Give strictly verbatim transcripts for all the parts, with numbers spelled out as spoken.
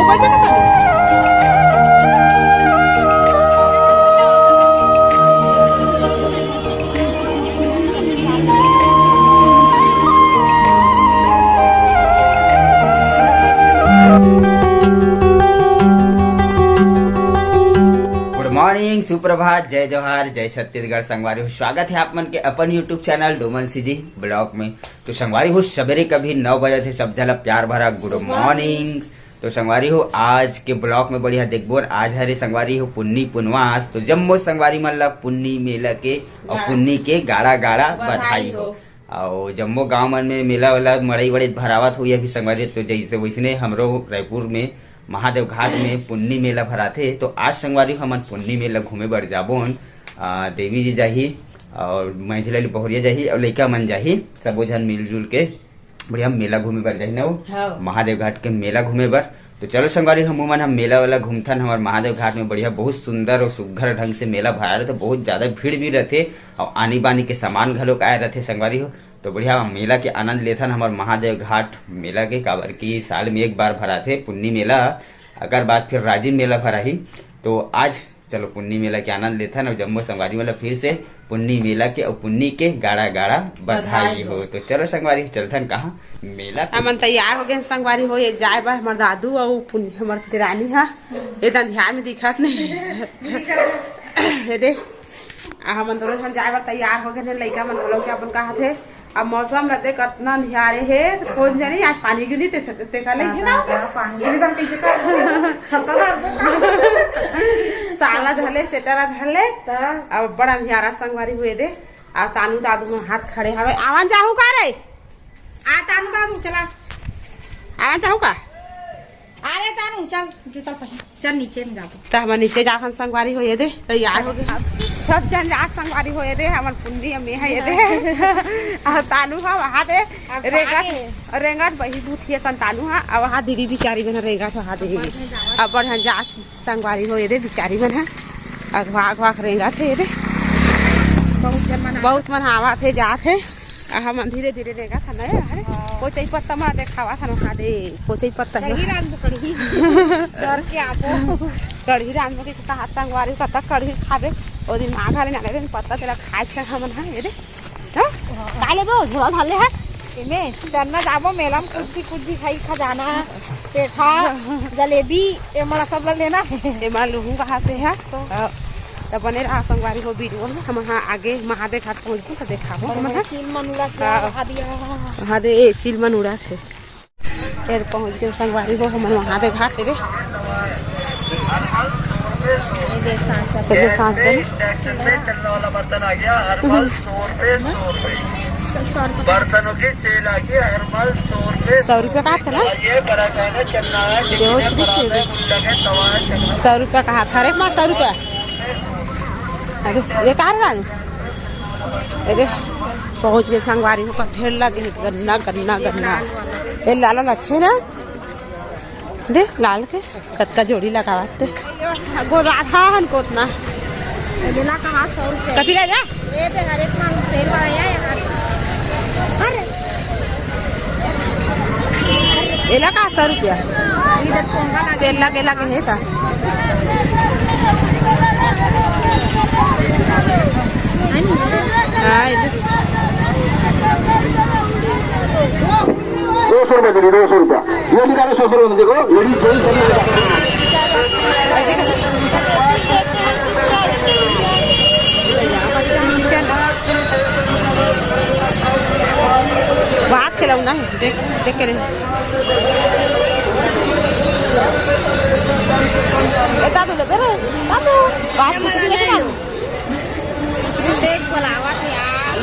गुड morning, सुप्रभात, जय जोहार, जय छत्तीसगढ़। संगवारी हो, स्वागत है आप मन के अपन YouTube channel Doman CG blog में। तो संगवारी हो, सबेरे कभी नौ बजे थे, सब झन ला प्यार भरा गुड मॉर्निंग। तो संगवारी हो, आज के ब्लॉग में बढ़िया देखबो। आज हरे संगवारी हो पुन्नी पुनवास, तो जम्मो संगवारी मन ला पुन्नी मेला के और पुन्नी के गाड़ा गाड़ा बधाई हो। और जम्मो गांव मन में मेला वाला मड़ई वड़ई भरावत होही अभी संगवारी, तो जैसे वैसने हमरो रायपुर में महादेव घाट में पुन्नी मेला भराथे। तो आज संगवारी हमन पुन्नी मेला घूमे बर जाबोन। आ, देवी जी जाही और मझिला ले बहुरिया जाही और लइका मन जाही, सबो झन मिलजुल के बढ़िया मेला घूमे बर जाही ना वो। हाँ। महादेव घाट के मेला घूमे बर। तो चलो संगवारी, हमू मन हम मेला वाला घूमथन। हमर महादेव घाट में बढ़िया बहुत सुंदर और सुघर ढंग से मेला भरा रहथे, बहुत ज्यादा भीड़ भी रहथे और आनी बानी के सामान घलोक आए रहथे संगवारी हो। तो बढ़िया मेला के आनंद लेथन हमर महादेव घाट मेला के, काबर कि साल में एक बार भराथे पुन्नी मेला, अगर बाद फिर राजिम मेला भराही। तो आज चलो पुन्नी मेला के आनंद लेथन और जम्मो संगवारी मन ला फिर से पुन्नी मेला के और पुन्नी के गाड़ा गाड़ा बधाई बधाई हो। हो। तो चलो संगवारी, चलथन कहाँ मेला के। हमन तैयार हो गए संगवारी हो, ये जाए बर हमर दादू और पुन्नी हमर देरानी हा। ये दंधिया में दिखत नहीं। ये दे, आ हमन दोनों झन जाए बर तैयार हो गए, लइका मन बोलो के अपन कहा थे। अब मौसम ल देख, कतना अंधियारे हे, त कोन जनी आज पानी गिरही, ते, ते का लइक हे ना? हाँ, हाँ, पानी गिरही, त हम कइसे कर? छत्ता धर दो। साला धर ले, सेटरा धर ले, त? अब बड़ा अंधियारा संगवारी हुए दे। आ तानू दादू में हाथ खड़े हवे, आवन जाहू का रे? आ तानू दादू, चला। आवन जाहू का? अरे तानू, चल, जूता पहन, चल नीचे में जाबो। त हमन नीचे जाथन संगवारी हो, ये दे, तैयार हो गए। सब झन जात संगवारी हो, ये दे, हमर पुन्नी अम्मी है, ये दे। अब तानू हा वहाँ दे, अब रेंगत, कहाँ के? रेंगत बही भूतिया संतानू हा, अब वहाँ दीदी बिचारी बना रेंगत वहाँ दे। अब बढ़िया जात संगवारी हो, ये दे, बिचारी बना, अगवा, अगवा के रेंगत है, ये दे। बहुत झन मन बहुत मन आवत हे, जात हे। आ, हमन धीरे धीरे रेंगत हन, अरे, हाँ। कोचई पत्ता मा देखावत हन, वहाँ दे, कोचई पत्ता हे। कढ़ी रांधबो, कढ़ी। डर के आबो। कढ़ी रांधबो के कहा संगवारी, कतक कढ़ी खाबे। ओ दिन माँ घरे नाने दिन पत्ता तेला खाए छे हमन, हाँ, ये दे। हाँ? का लेबो? झोला धर ले है। एमे चलना जाबो मेला में, कुद्दी कुद्दी खाई, खजाना, पेठा, जलेबी, ए मोला सब ला लेना हे। ए मोला लुहूं कहा से है। तो? हाँ। त बने रहा संगवारी हो वीडियो में। हम हाँ आगे महादेव घाट पहुँच गए तो देखाबो बड़े हम बड़े हाँ। चील मन उड़ात हे, हाँ। वहाँ दिया। वहाँ दे, ए, चील मन उड़ात हे। फिर पहुँच गए संगवारी हो हमन महादेव घाट रे। ये देख सांचन। ये देख सांचन। बर्तनों की सेल आके हर माल सौ रुपये। सौ रुपये का था ना? ये बड़ा कहना चलना है, बेहोश दिख रहे। सौ रुपये का हाथ, हर एक माल सौ रुपये। अरे, ये कहाँ रहा? अरे, पहुँच गए संगवारी हो, ढेर लगे हे, गन्ना, गन्ना, गन्ना। ये लाल वाला अच्छे ना? दे, लाल के, कतका जोड़ी लगावत ते। गो राधा हन कोतना। ये ला कहा सौ रुपये। कति ले जा? ये ते हर एक माल तेल वाला है यार। अरे। एला का सौ रुपया? इधर पोंगा लगे। सेल लगे लगे हे का? हाँ, इधर। दो सौ रुपया दीदी, दो सौ रुपया। ये निकालो, सौ सौ रुपया, देखो, लेडीज जेंट्स सभी। बात खिलौना है, देख, देख के रहे। ए, दादू लेबे रे, दादू, बात खिलौना है। देख, बोलावत यार।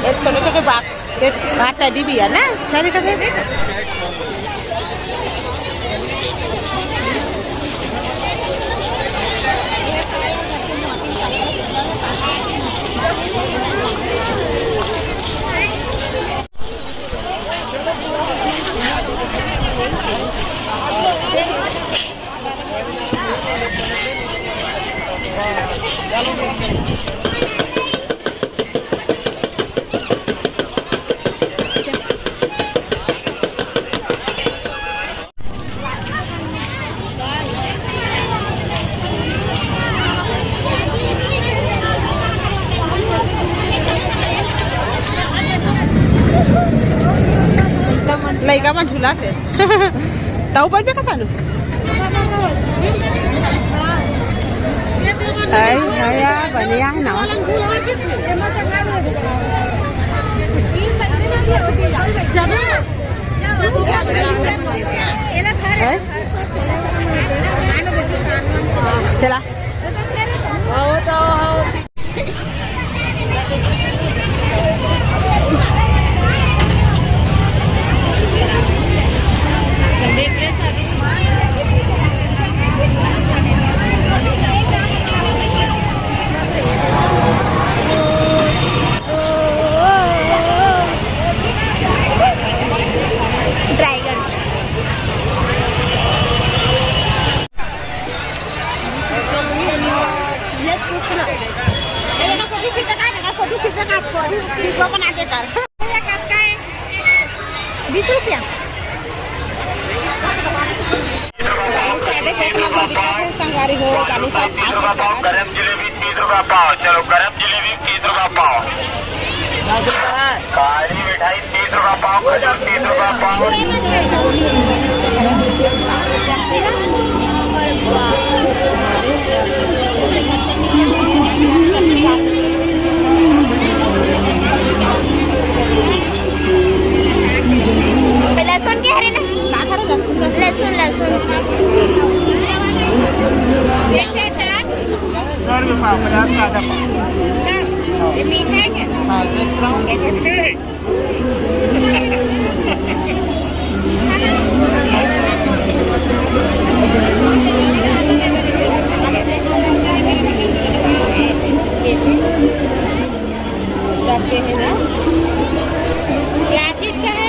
ये छोटे छोटे बॉक्स, ये हाँ, टेडी बियर ना, अच्छा दिखत हे। लइका मन झूलत हे। तहूँ बइठबे का सानू? हाय, हाय, बढ़िया हे ना। हैं? चला। ड्रैगन। ये पूछना। ये ना फोटो खींचता का, ना फोटो खींचता का, फोटो खींचो बना दे कर। बीस रुपया। बालूशाह देख, एक नंबर दिखत हे, संगवारी हो, बालूशाह खा के गरम जलेबी तीस रुपया पाव, चलो गरम जलेबी तीस रुपया पाव। काली मिठाई तीस रुपया पाव, खजूर तीस रुपया पाव। लहसुन के हरे ना? का हरे लहसुन? लहसुन, लहसुन। सौ रुपये पाव, पचास का आधा पाव। हाँ, दस ग्राम। सबके है ना? क्या चीज का है?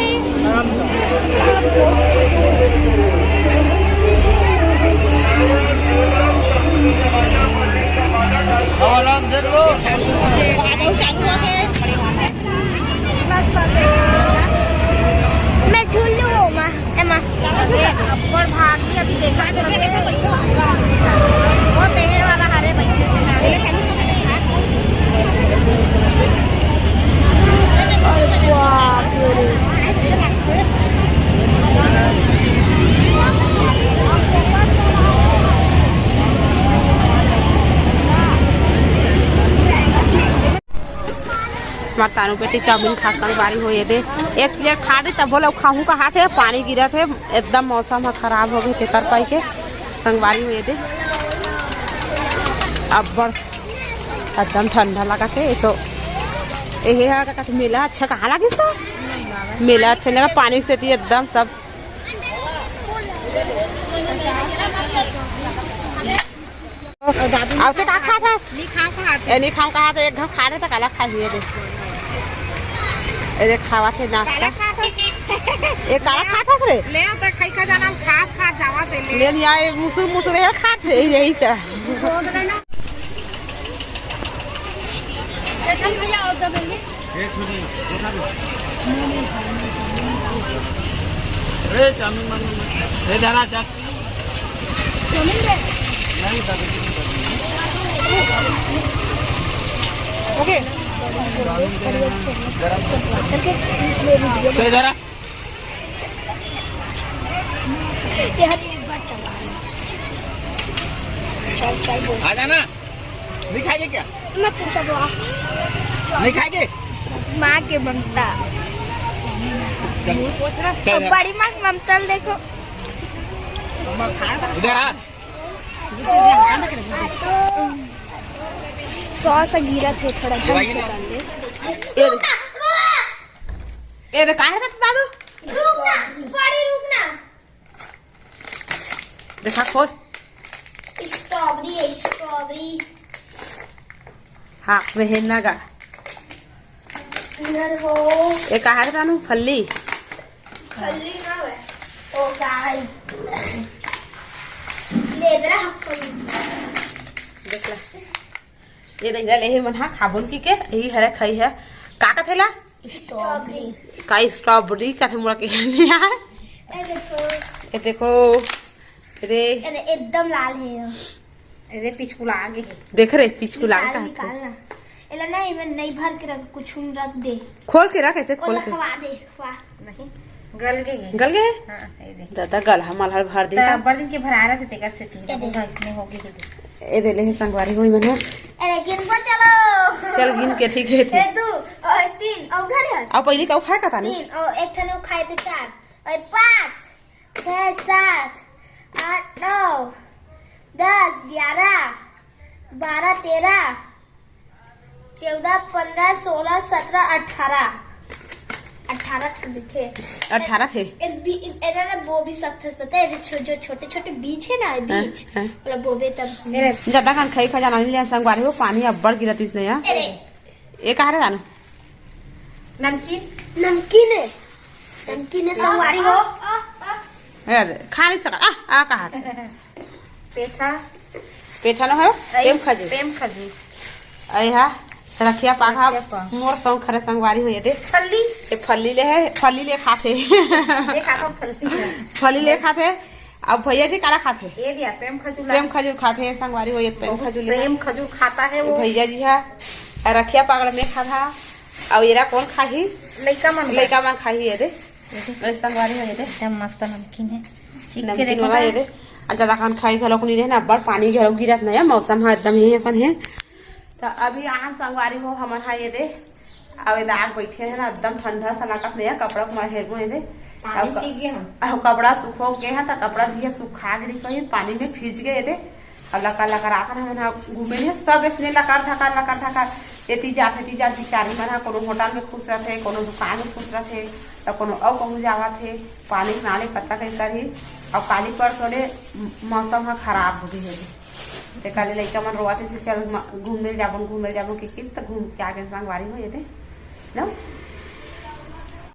मैं झूल लूँ वो माँ। एमा। अब्बड़ भाग ली, अभी देखा तो रे। वो देहे वाला हरे बइठे थे ना। अरे बाप रे। हमार तानू बेटी चाउमीन खा संगवारी हो ये दे। एक प्लेट खा दे तब बोला खाहूँ का हाथ है, पानी गिरत है, एकदम मौसम ह खराब हो गए तेकर पाई के संगवारी हो ये दे। अब्बड़ एकदम ठंडा लगा थे। सो यही है का कहते मेला अच्छा कहाँ लगिस तो? मेला अच्छा लगा, पानी से थी एकदम सब। अउ ते का खात हस? नहीं खाऊं कहा ए, नहीं खाऊं कहा तो एक घाव खा रहे तो काला खा हुए दे। ए दे खावा थे नाश्ता। काला खात हस? ए काला खात हस रे? ले तो खाई खा जाना, खात खात जावा से ले। ले नहीं आए, मुसुर मुसुर है खात है यही का। भैया और दबेली। ए, चाउमीन मांगो। ए, जरा चा- चाउमीन दे। नहीं, दादा। ओके। ए, जरा। यार, एक बार चला। चल, चल, बोल। आ जाना। नहीं खाएगी क्या? मैं पूछा तो आ। नहीं खाएगी? माँ के ममता। चल। चल। अब बड़ी माँ की ममता देखो। इधर आ। सॉस गिरा थे थोड़ा ढंग से कर ले। ए दे, ए दे, काहे रे दादू? रुक ना, बड़ी रुक ना। देखा खोल। स्ट्रॉबेरी है, स्ट्रॉबेरी। हाँ, में हेन्ना गा। इधर हो। ए, काहे रे तानू? फल्ली? फल्ली ना है। ओ, गाय। ले दे रहा फल्ली। देख ला। ये देख ला, ले हे मन हा खाबोन की के, यही हरे खाई है। का कथे ला? स्ट्रॉबेरी। का स्ट्रॉबेरी कथे मोला के नहीं आए। ए देखो। ए देखो। रे। अरे एकदम लाल है ये। अरे पिचकुला आगे है। देख रे, पिचकुला आगे निकाल, कहाँ निकाल थे? ना। एला ना, इमन नहीं भर के रख, कुछ हम रख दे। खोल के रख, ऐसे खोल ओला के। खवा दे, खवा। नहीं। गल गे हे। गल गे हे? हाँ, ये दे। दादा गल हमल हर भर दिन त का। अब्बड़ दिन के भरा रथे, तेकर से तीन ये दे। अइसने हो गे हे। ये दे ले हे संगवारी हो मन ह। अरे गिनबो चलो। चल गिन के ठीक हे, ठीक। ये दू और तीन और घर है। अब पहली का खाए का तानी? तीन और एक ठन खाए थे चार और पाँच, छः, सात, आठ, नौ, दस, ग्यारह, बारह, तेरह, चौदह, पन्द्रह, सोलह, सत्रह, अठारह। अठारह ठन दिखे। अठारह थे। एक बी-, एक, एरा ना वो भी सब थे, पता है, जो छो-, जो छोटे-छोटे बीज है ना, हाँ, बीज, हाँ। मतलब वो भी तब मेरे ज्यादा खान खाई खजाना नहीं लिया संगवारी हो, पानी अब्बड़ गिरत इसने यार। अरे। ये कहा रे जानू? नमकीन। नमकीन है, नमकीन है संगवारी हो। ए, खा नहीं सका। आ, आ, कहा थे? पेठा। पेठा न हो, अई, पेम खजूर। पेम खजूर। अई हा, रखिया पाक हा, रखिया पाक। मोर सौंग खरे संगवारी हो ये दे। फल्ली। ये फल्ली ले है, फल्ली ले खाथे। ये खाथो फल्ली है। फल्ली ले खाथे। अब भैया जी काला खाथे? ये दिया, पेम खजूर ला। पेम खजूर खाथे, संगवारी हो ये पेम बहुत खजूर ले। प्रेम खजूर खाता है वो। भैया जी हा, रखिया पाक ला मैं खाथा। अब एरा कौन खाही? लइका मन। लइका मन खाही ये दे। ये दे। अरे संगवारी हो ये दे। एकदम मस्त नमकीन है। चीख के नमकीन देखो वाला ना। ये दे। आ ज्यादा खान खाई घलोक नहीं रहे ना, अब्बड़ पानी घलोक गिरत नहीं है, मौसम ह एकदम यही अपन है। तो अभी आन संगवारी हो हमन हा ये दे। अब ये दाग बैठे है ना, एकदम ठंडा सा लागत नहीं है, कपड़ा कुमा हेर ये दे। पानी अब क-, पी गए हम। अब कपड़ा सुखो गए हैं, तो कपड़ा भी है सुखा गिरी सही, पानी में भीज गए ये दे। अब लकर लकर आकर हमन ह घूमे ले, सब इसने लकर धकर, लकर धकर। एती जात, एती जात, बिचारी मन ह कोनो होटल में खुश रथे, कोनो दुकान में खुश रथे, त कोनो अउ कहूँ जावत हे। पानी के नाले कतका कहीं करही। अब काली परसों ले म-, मौसम ह खराब हो गई हे। ते काली लइका मन रोवत हे, "चल म-, घूमे जाबो, घूमे जाबो," कि किस्त घूम के आगे संगवारी हो ये दे। लो,